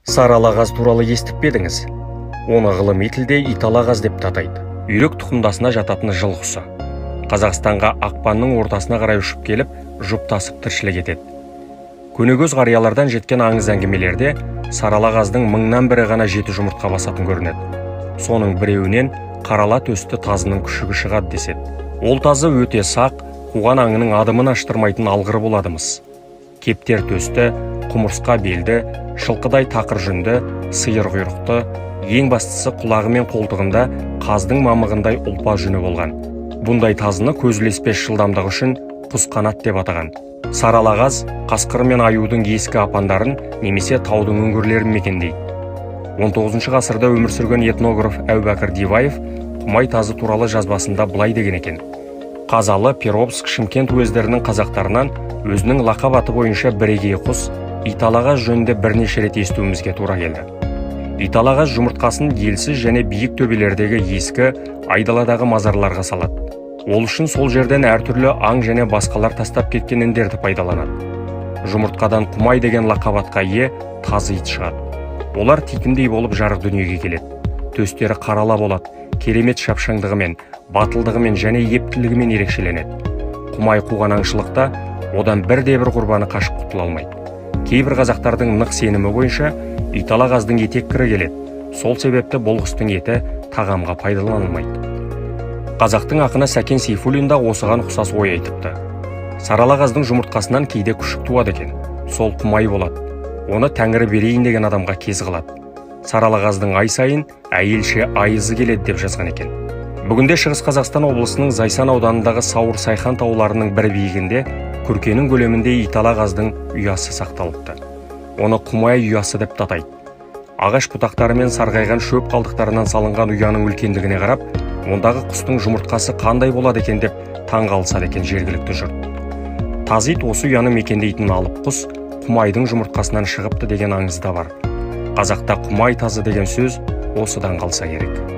Сары ала қаз туралы естіп пе едіңіз? Оны ғылыми тілде итала қаз деп те атайды. Үйрек тұқымдасына жататын жыл құсы. Қазақстанға ақпанның ортасына қарай ұшып келіп, жұптасып тіршілік етеді. Көнекөз қариялардан жеткен аңыз әңгімелерде сарала қаздың мыңнан бірі ғана жеті жұмыртқа басатын көрінеді. Соның біреуінен қарала төсті тазының күшігі шығады деседі. Ол тазы өте сақ, қуған аңының адымын аштырмайтын алғыр болады-мыс. Кептер төсті, құмырсқа белді, жылқыдай тақыр жүнді, сиыр құйрықты, ең бастысы құлағы мен қолтығында қаздың мамығындай ұлпа жүні болған. Бұндай тазыны көз ілеспес жылдамдығы үшін құс қанат деп атаған. Сарала қаз қасқыр мен аюдың ескі апандарын немесе таудың үңгірлерін мекендейді. 19 ғасырда өмір сүрген этнограф Әубәкір Диваев құмай тазы туралы жазбасында былай деген екен: Қазалы, Перовск, Шымкент уездерінің қазақтарынан өзінің лақап аты бойынша бірегей құс италағаз жөнінде бірнеше рет естуімізге тура келді. Италағаз жұмыртқасын елсіз және биік төбелердегі ескі айдаладағы мазарларға салады. Ол үшін сол жерден әртүрлі аң және басқалар тастап кеткен індерді пайдаланады. Жұмыртқадан құмай деген лақап атқа ие тазы ит шығады. Олар титімдей болып жарық дүниеге келеді. Төстері қарала болады, керемет шапшаңдығымен, батылдығымен және ептілігімен ерекшеленеді. Құмай қуған аңшылықта одан бірде бір құрбаны қашып құтыла алмайды. Кейбір қазақтардың нық сенімі бойынша, итала қаздың етек кірі келеді. Сол себепті бұл құстың еті тағамға пайдаланылмайды. Қазақтың ақыны Сәкен Сейфуллин да осыған ұқсас ой айтыпты. Сарала қаздың жұмыртқасынан кейде күшік туады екен. Сол құмай болады. Оны тәңірі берейін деген адамға кез қылады. Сарала қаздың ай сайын әйелше айызы келеді деп жазған екен. Бүгінде Шығыс Қазақстан облысының Зайсан ауданындағы Сауыр Сайхан тауларының бір биігінде күркенің көлемінде итала қаздың ұясы сақталыпты. Оны құмай ұясы деп те атайды. Ағаш бұтақтары мен сарғайған шөп қалдықтарынан салынған ұяның үлкендігіне қарап, ондағы құстың жұмыртқасы қандай болады екен деп таң қалысады екен жергілікті жұрт. Тазы ит осы ұяны мекендейтін алып құс құмайдың жұмыртқасынан шығыпты деген аңыз да бар. Қазақта құмай тазы деген сөз осыдан қалса керек.